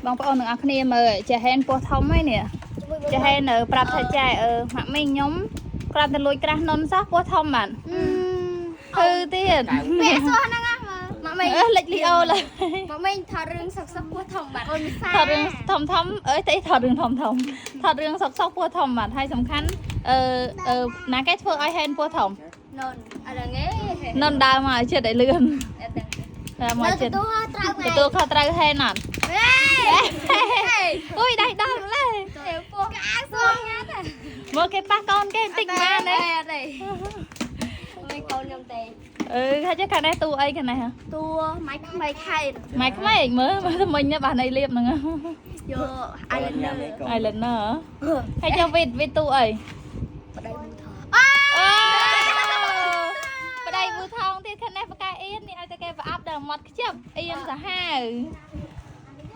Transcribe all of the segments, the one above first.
បងប្អូនទាំងអស់គ្នាមើលចេះហែនពោះធំហើយនេះចេះហែននៅប្រាប់ថាចែអឺម៉ាក់មីងខ្ញុំគ្រាន់តែលួចក្រាស់នុនសោះពោះធំបានហឺទៀត ពាក់សួរហ្នឹងណាម៉ាក់មីង អឺលិចលីអូឡើយ ម៉ាក់មីងថតរឿងសុកសុកពោះធំបាត់អូនសា ថតរឿងធំធំអើយតែថតរឿងធំធំថតរឿងសុកសុកពោះធំបាទហើយសំខាន់អឺអឺណាគេធ្វើឲ្យហែនពោះធំ ននអត់ដឹងទេ នុនដើរមកឲ្យចិត្តឲ្យលឿន អត់ដឹង ដើរមកចិត្ត ទទួលត្រូវថ្ងៃ ទទួលខុសត្រូវហែនអត់ ហេ អុយដៃដល់ម្លេះ ទេពោះក្អាសួរញ៉ាំ មកគេប៉ះកូនគេបន្តិចបានទេ អត់ទេមិនកូនខ្ញុំទេ អឺថាចេះខាងនេះតួអីខាងនេះហ៎ តួម៉ៃក្មេកខែ ម៉ែក្មេកមើលមើលទៅមិញនេះបាទនៃលៀបហ្នឹង យកអាយឡិន eyeliner ហើយចុះវីតវីតតួអី ប្តីមួយថត អើប្តីប៊ូថងទៀតខាងនេះបកែអៀននេះឲ្យតែគេប្រអាប់ដល់មាត់ខ្ជិបអៀនសាហាវ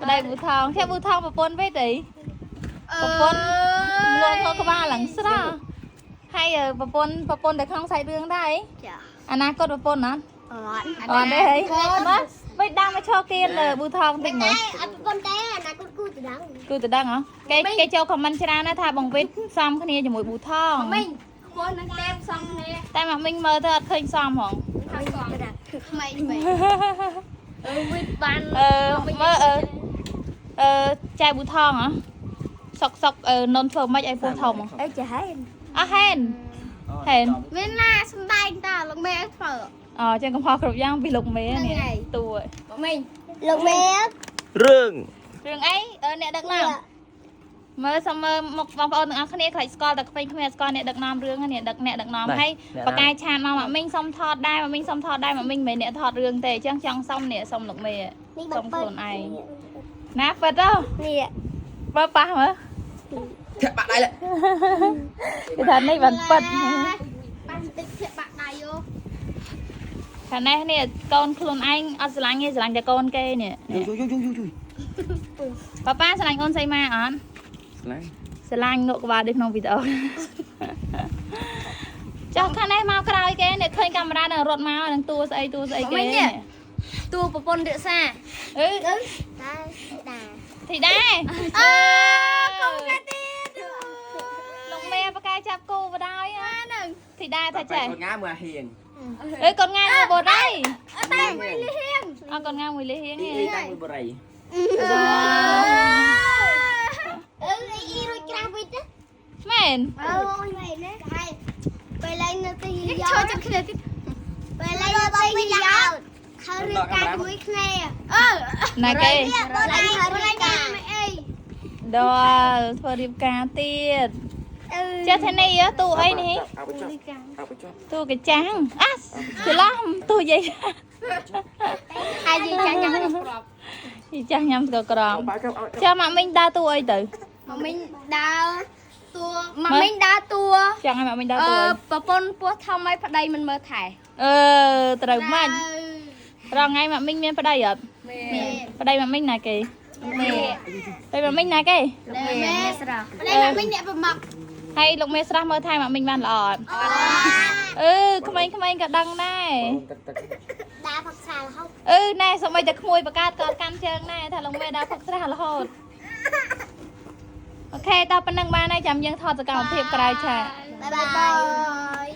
ប្តីប៊ូថងចេះប៊ូថងប្រពន្ធវីតអីប្រពន្ធងល់ងក្បាលឡើងស្រស់ហើយប្រពន្ធប្រពន្ធតែក្នុងសាច់រឿងដែរអី ចា អនាគតប្រពន្ធណា អត់ អត់ទេហីមកវិញដើមមកឈរគៀនលើប៊ូថងតិចមើល អត់ប្រពន្ធទេអនាគតគូទៅដឹង គូទៅដឹងហ៎គេគេចូលខមមិនច្រើនណាស់ថាបងវិតសំគ្នាជាមួយប៊ូថង មីងខ្ពស់នឹងទេផ្សំគ្នា តែមកមីងមើលទៅអត់ឃើញសំហ្មង ខាងកងក្មេងវិញអឺវិតបាន អឺមើលអឺអឺចែប៊ូថងហ៎សុកសុកអឺននធ្វើម៉េចឲ្យពោះធំហ៎ អីចាហែន អស់ហែនហែន មានណាសំដែងតើលោកមេឲ្យធ្វើ អូចឹងកំហុសគ្រប់យ៉ាងពីលោកមេ នេះ ហ្នឹងហើយ តួ បងមីងលោកមេ រឿង រឿងអីអឺអ្នកដឹកនាំមើលសុំមើលមុខបងប្អូនទាំងអស់គ្នាខ្លាចស្គាល់តែក្មេងៗស្គាល់អ្នកដឹកនាំរឿងហ្នឹងអ្នកដឹកអ្នកដឹកនាំហើយបកាយឆានមកម៉ាក់មីងសុំថតដែរម៉ាក់មីងសុំថតដែរម៉ាក់មីងមិនមែនអ្នកថតរឿងទេអញ្ចឹងចង់សុំនេះសុំលោកមេសុំខ្លួនឯងណាពិតហ៎ នេះ បើប៉ះមើល ធាក់បាក់ដៃ គេថានេះបានពិត បានតិចធាក់បាក់ដៃយោ ខាងនេះនេះកូនខ្លួនឯងអត់ស្រឡាញ់ទេស្រឡាញ់តែកូនគេនេះ យូយូយូយូយូ ប៉ាប៉ាស្រឡាញ់អូនសីម៉ាអត់ ស្លាញ់ ស្រឡាញ់ងក់ក្បាលដូចក្នុងវីដេអូចុះខាងនេះមកក្រោយគេនេះឃើញកាមេរ៉ានឹងរត់មកនឹងតួស្អីតួស្អីគេនេះ តួប្រពន្ធរក្សា អឺ តាតា ធីតា អឺកុំកាទៀត លោកមេបកែចាប់គូបដ ாய் ហ្នឹង ធីតាថាចេះ កូនងាមួយហៀង អើកូនងាមួយបដ ாய் អត់តែមួយលៀង អើកូនងាមួយលីហៀង អ៊ីតាមួយបរិយ អឺអឺអ៊ីរួចក្រាស់វិញណា មែន អើយមែនណាហើយពេលឡើងនៅទីយោឈរចិត្តគ្នាទៀតពេលឡើងនៅទីយោខើរៀបការជាមួយគ្នាអឺ ណាគេ បងឯងខើរៀបការអី ដល់ធ្វើរៀបការទៀត អឺ ចេះថានេះតួអីនេះ អើបចប់អើបចប់ តួកាចាំងអាច្រឡំតួយាយ ហើយយើងចាញ់ញ៉ាំក្រប យាយចាស់ញ៉ាំស្ករក្រម បាក់កោ ចាំម៉ាក់មីងដើរតួអីទៅ ម៉ាមីងដើរតួម៉ាមីងដើរតួ ចង់ឲ្យម៉ាក់មីងដើរ អឺ តួអី ប្រពន្ធពោះធំឲ្យប្តីមិនមើលថែ អឺត្រូវម៉េចរងថ្ងៃម៉ាក់មីងមានប្តីអត់ មាន ប្តីម៉ាក់មីងណាគេ មាន ប្តីម៉ាក់មីងណាគេ មេស្រស់ប្តីម៉ាមីងអ្នកប្រមឹក ហើយលោកមេស្រះមើលថែម៉ាក់មីងបានល្អអត់អឺក្មេងៗក៏ដឹងដែរ ទឹកទឹក ដើរផឹកស្រារហូត អឺណែសូម្បីតែក្មួយបកាតក៏អត់កាន់ជើងដែរថាលោកមេដើរផឹកស្រារហូតអូខេតោះប៉ុណ្្នឹងបានហើយចាំយើងថតសកម្មភាពក្រៅឆាក បាយបាយ។